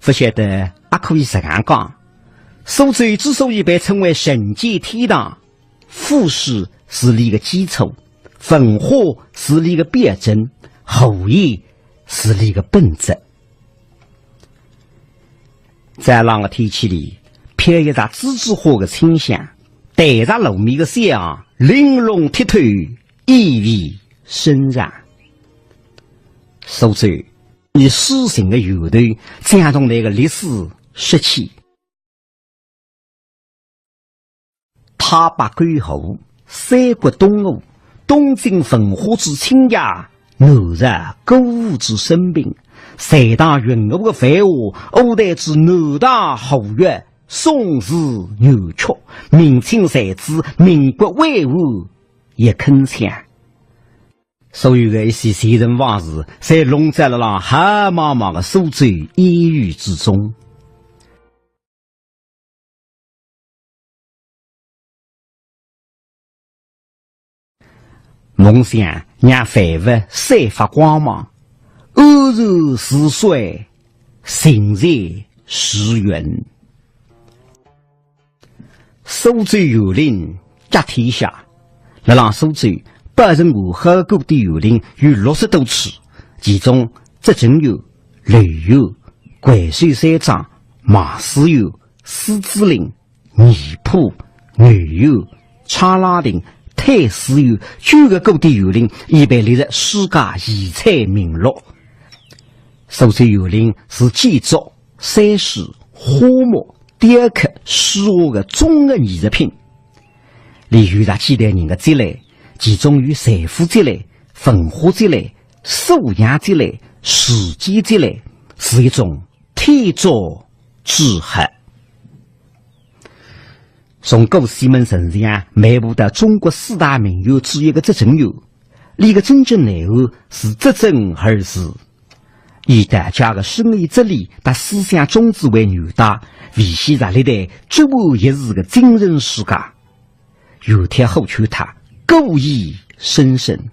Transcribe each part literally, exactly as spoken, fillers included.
勿晓得阿可以实梗讲，苏州之所以被称为人间天堂，富庶是俚个基础，文化是俚个表征，厚颜是俚个本质。在冷个天气里，飘一只栀子花个清香，带着糯米个香，玲珑剔透，意味深长。苏州，以诗情个源头，讲动俚个历史实情。 太白沟河，三国东吴，东晋文化之清雅，南朝歌舞之升平，隋唐运河个繁华，五代之南唐吴越，宋词元曲，明清才子，民国威武亦铿锵。所有个一些前尘往事，侪笼罩辣辣黑茫茫个苏州烟雨之中。 梦想让万物散发光芒，安然似水，行在时运。苏州园林甲天下，辣辣苏州，保存完好个古典园林有六十多处，其中拙政园、留园、惠寿山庄、望思园、狮子林、 艺圃、南园、沧浪亭、太师园九个古典园林已被列入世界遗产名录。苏州园林是建筑、山水、花木、雕刻、书画个综合艺术品，俚有着几代人个积累，集中于财富积累、文化积累、素养积累、时间积累，是一种 天作之合。从古胥门城墙漫步到中国四大名园之一个拙政园，俚个真正内涵是拙政二字，以道家个深意哲理搭思想宗旨为纽带，维系着历代哲学一致个精神世界。 有天后去他，古意深深。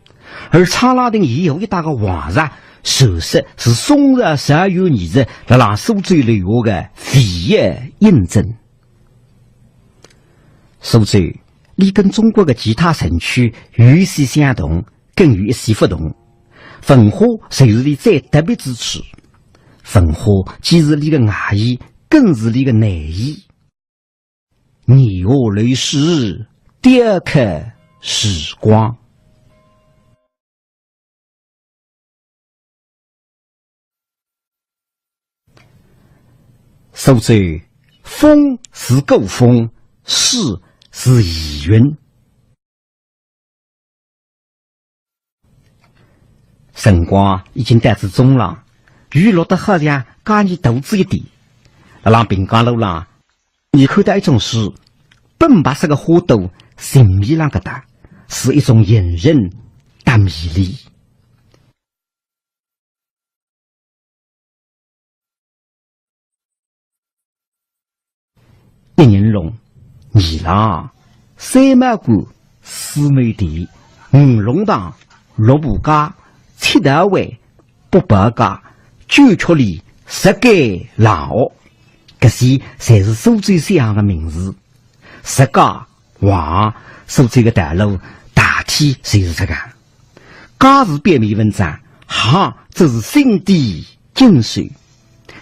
而沧浪亭沿河一带个黄石，传说是宋朝时候有艺术辣辣苏州留下个唯一印证。苏州，俚跟中国个其他城区有一些相同，更有一些不同。文化就是俚最特别之处。文化既是俚个外衣，更是俚个内衣。 年华流逝，雕刻时光。苏州，风是古风，诗是遗韵。 辰光已经到仔中浪，雨落得好像加二大仔一点。辣浪平江路浪，倷看到一种树，本白色个花朵，情迷浪搿搭，是一种隐忍搭迷离。 一人弄，二郎，三毛馆，四美店，五弄堂，六步街，七道湾，八宝街，九曲里，十间廊屋，搿些侪是苏州小巷个名字。 十街横，苏州个道路大体就是搿个。街是表面文章，巷则是心底精髓。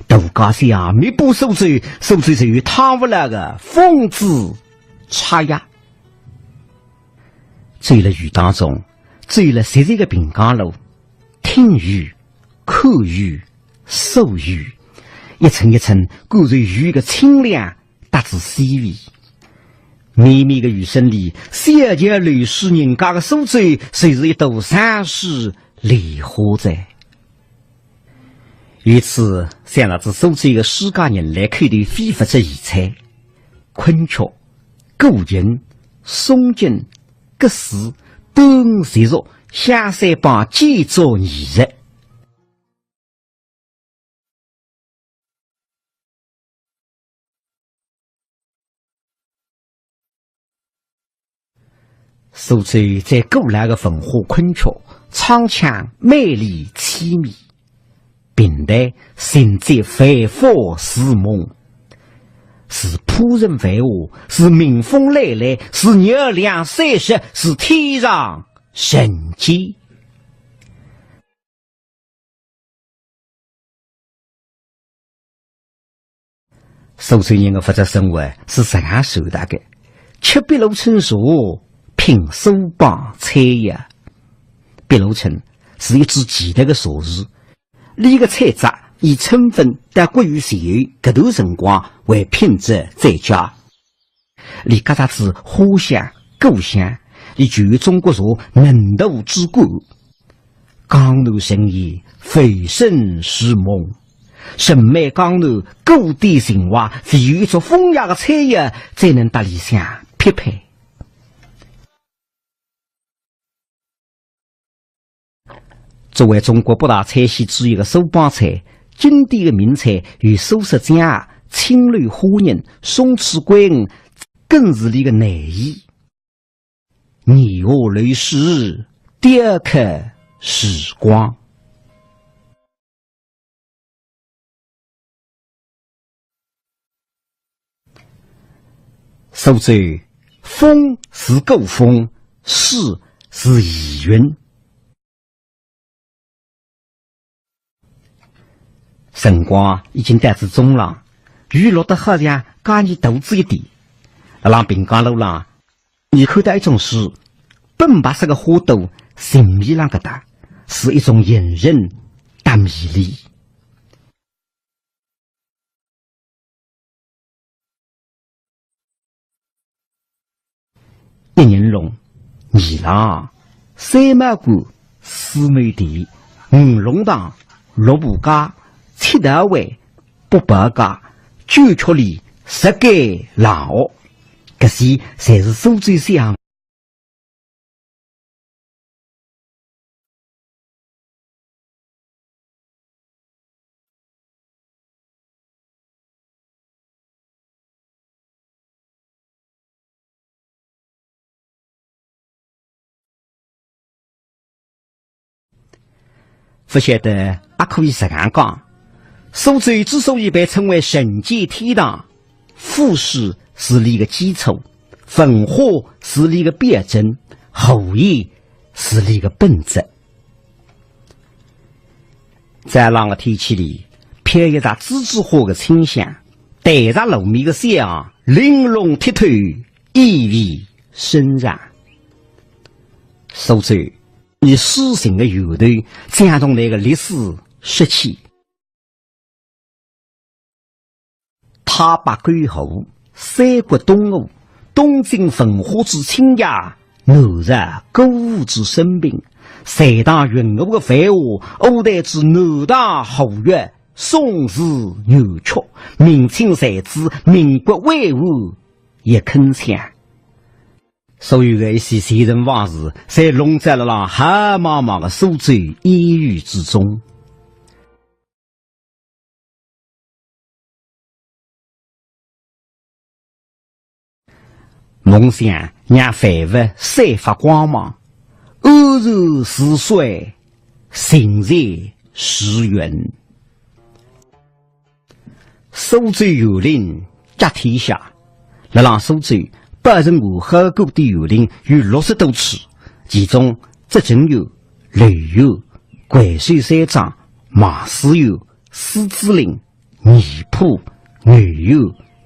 大街小巷密布苏州，苏州就有趟勿来个风姿绰约。走辣雨当中，走辣湿漉漉个平江路，听雨，看雨，诉雨，一层一层感受雨个清凉 搭仔细味。绵绵个雨声里，小桥流水人家个苏州，就是一朵山水莲花哉。于此，想到仔苏州个诗家人类口头非物质遗产，昆曲、古琴、宋锦、格式、短笛、绝俗，香山帮建筑艺术。 苏州最古老个文化昆曲，唱腔美丽凄迷。平淡，甚至繁华似梦。是仆人繁华，是民风磊磊，是月亮闪烁，是天上人间。苏州人的物质生活是实梗传达的，吃碧螺春茶，品苏帮菜肴。碧螺春是一支奇特的茶树， 俚个采摘以春分到谷雨前后搿段辰光为品质最佳。俚夹杂仔花香、果香，俚具有中国茶浓度之冠。江南人言，浮生似梦，人美江南，古典情怀，唯有一桌风雅的菜肴，才能搭俚相匹配。 作为中国八大菜系之一的苏帮菜，经典的名菜有苏式酱鸭、青绿虾仁、松鼠桂鱼，更是俚个内衣。年华流逝，雕刻时光。 苏州，风是古风，诗是遗韵。辰光已经到仔中浪，雨落得好像加二大仔一点。辣浪平江路浪，倷看到一种树，本白色的花朵，情面浪搿搭，是一种隐忍搭迷离。 一人弄，二郎，三毛馆，四美店，五龙堂，六部街，七道湾，八宝街，九曲里，十间廊屋，搿些侪是苏州小巷。 勿晓得阿可以实梗讲，苏州之所以被称为人间天堂， 富庶是俚个基础，文化是俚个表征，和谐是俚个本质。在冷个天气里，飘一阵栀子花个清香，带着糯米个香，玲珑剔透，意味深长。苏州，以诗情个源头，讲动俚个历史湿气。 太白沟河，三国东吴，东晋文化之清雅，南朝歌舞之升平，隋唐运河个繁华，五代之南唐吴越，宋词元曲，明清才子，民国威武亦铿锵。所有个一些前尘往事，侪笼罩辣辣黑茫茫个苏州烟雨之中。 梦想让万物散发光芒，安然似水，行在时运。苏州园林甲天下，辣浪苏州，保存完好个古典园林有六十多处，其中拙政园、留园、 桂洲山庄、望思园、狮子林、艺圃、牛园、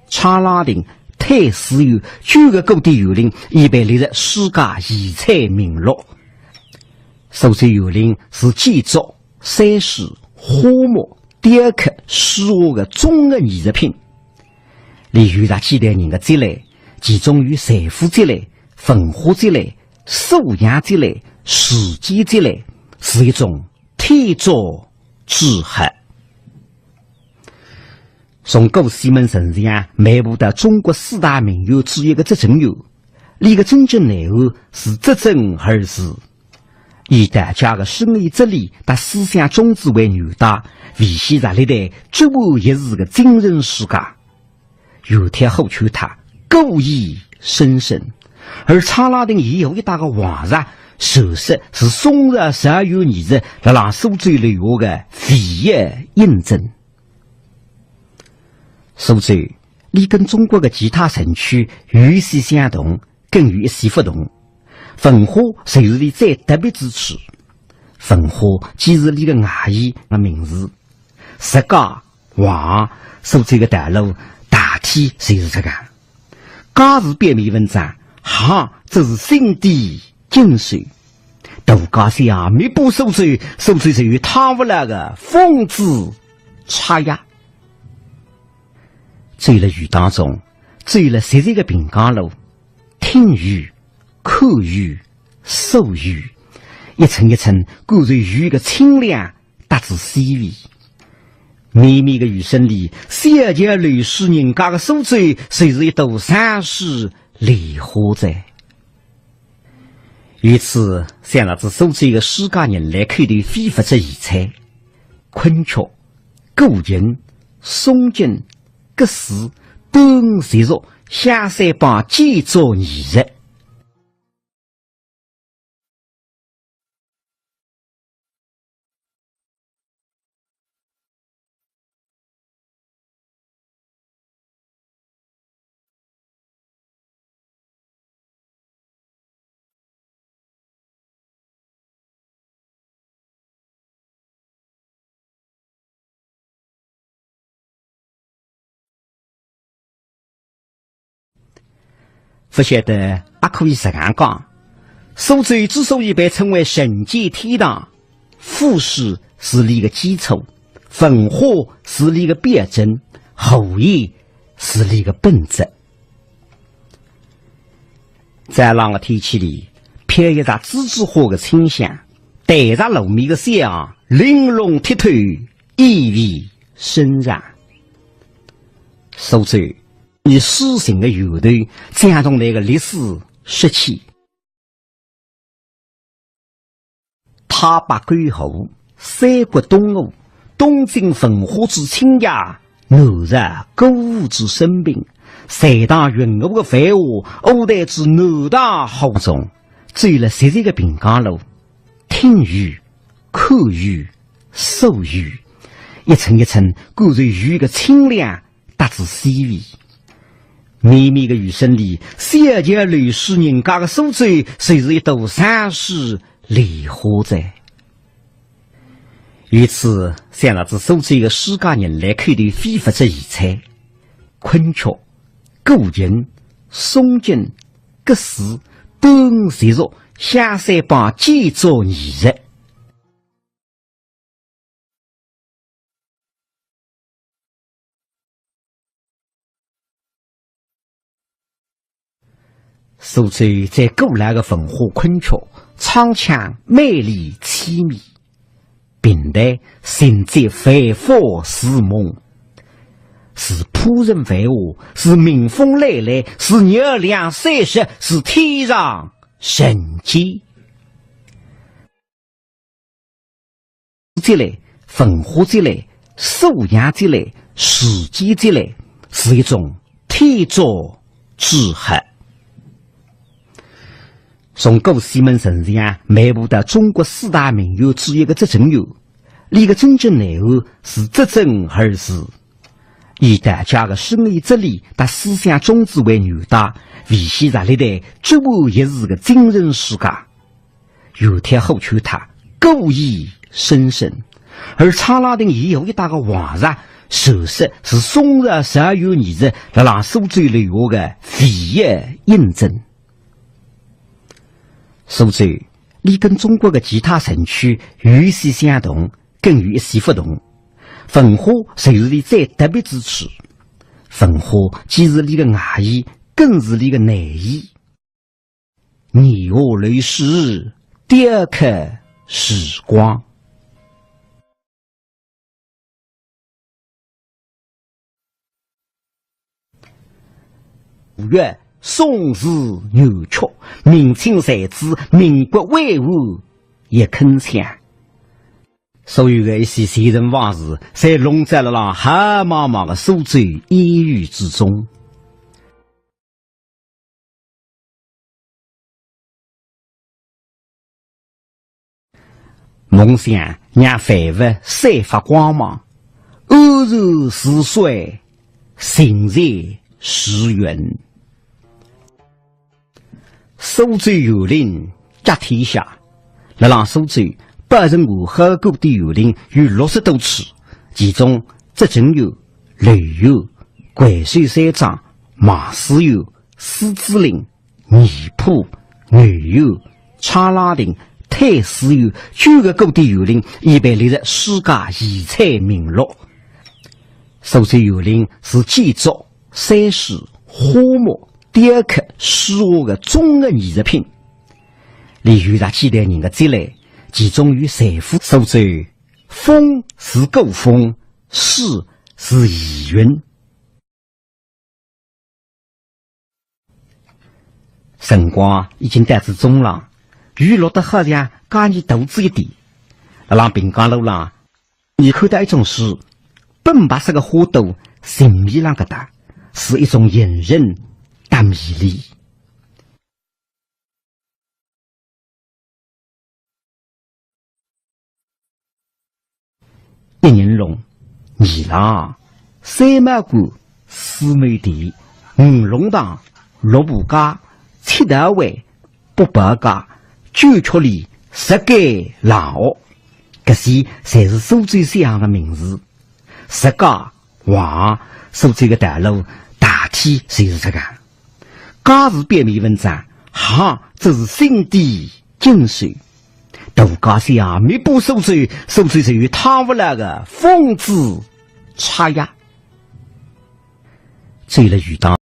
沧浪亭、太师园九个古典园林已被列入世界遗产名录。苏州园林是建筑、山水、花木、雕刻、书画个综合艺术品。俚有着几代人个积累，集中于财富积累、文化积累、素养积累、时间积累，是一种 天作之合。从古西门城墙迈步到中国四大名园之一个拙政园，俚个真正内涵是拙政二字，以道家个深意哲理搭思想宗旨为纽带，维系着历代专门一致个精神世界。 远眺虎丘塔，古意深深。而沧浪亭沿河一带个黄石，传说是宋朝十二月二十辣辣苏州留下的唯一印证。苏州，伊跟中国的其他城区有一些相同，更有一些不同。文化就是伊最特别之处。文化既是伊的外衣和名字， 石家、黄河，苏州的道路大体就是这个。家是表面文章，河则是心底精髓。大街小巷密布苏州，苏州就有趟勿来的风姿绰约。走了雨当中，走了细细的平江路，听雨、看雨、数雨，一层一层感受雨的清凉 搭仔细微。绵绵的雨声里，小桥流水人家的苏州，就是一朵山水莲花哉。于此，想到仔苏州的世界人类口头非物质遗产，昆曲、古琴、宋锦、格子、端齐族、香山帮建筑艺术。 勿晓得阿可以实梗讲，苏州之所以被称为人间天堂，富庶是伊个基础，文化是伊个表征，和谐是伊个本质。在冷的天气里，飘一着栀子花的清香，带着糯米的香，玲珑剔透，意味深长。苏州 伊诗情的源头，讲从伊个历史说起。太白沟河，三国东吴，东晋文化之清雅，南朝歌舞之升平，隋唐运河的繁华，五代之南唐后宗，走了细细的平江路，听雨、看雨、数雨，一层一层感受雨的清凉 搭仔细微。绵绵的雨声里，小桥流水人家的苏州，就是一朵山水莲花哉。于此，想到仔苏州的世界人类口头非物质遗产，昆曲、古琴、宋锦、格子、端齐族、香山帮建筑艺术。 苏州最古老的文化昆曲，唱腔美丽凄迷，评弹情节繁华似梦，是仆人繁华，是民风磊磊，是月亮闪烁，是天上人间。 积累、文化积累、素养积累、时间积累，是一种天作之合。从古西门城墙迈步到中国四大名园之一的拙政园，伊个真正内涵是拙政二字，以道家的深意哲理搭思想宗旨为纽带，维系着历代哲学一致的精神世界。 有天后求塔，古意深深。而沧浪亭以后一带的黄石，传说是宋朝十二月二十辣辣苏州留下的唯一印证。苏州，伊跟中国的其他城区有一些相同，更有一些不同。文化就是伊最特别之处。文化既是伊个外衣，更是伊个内衣。 年华流逝，雕刻时光。五月宋词元曲，明清才子，民国威武亦铿锵。所有的一些前尘往事，侪笼罩辣辣黑茫茫的苏州烟雨之中。梦想让万物散发光芒，安然似水，心在如云。苏州园林甲天下，辣浪苏州保存完好个古典园林有六十多处，其中拙政园、留园、桂水山庄、望思园、狮子林、 严浦、牛园、沧浪亭、太师园九个古典园林已被列入世界遗产名录。苏州园林是建筑、山水、花木、雕刻、书画个综合艺术品，里有着几代人个积累，集中于财富。苏州，风是古风，水是遗韵。 辰光已经到仔中浪，雨落得好像加二大仔一点。辣浪平江路浪，你看到一种树，本白色个花朵，形面浪搿搭，是一种隐忍搭迷离。 一人弄，二郎，三毛馆，四美店，五弄堂，六步街，七道围，八宝街，九曲里，十间老屋，搿些侪是苏州小巷个名字。十街 哇，苏州个道路大体侪是搿个。街是表面文章，巷则是心底精髓。大街小巷密布苏州，苏州就有趟勿来个风姿绰约。走了雨当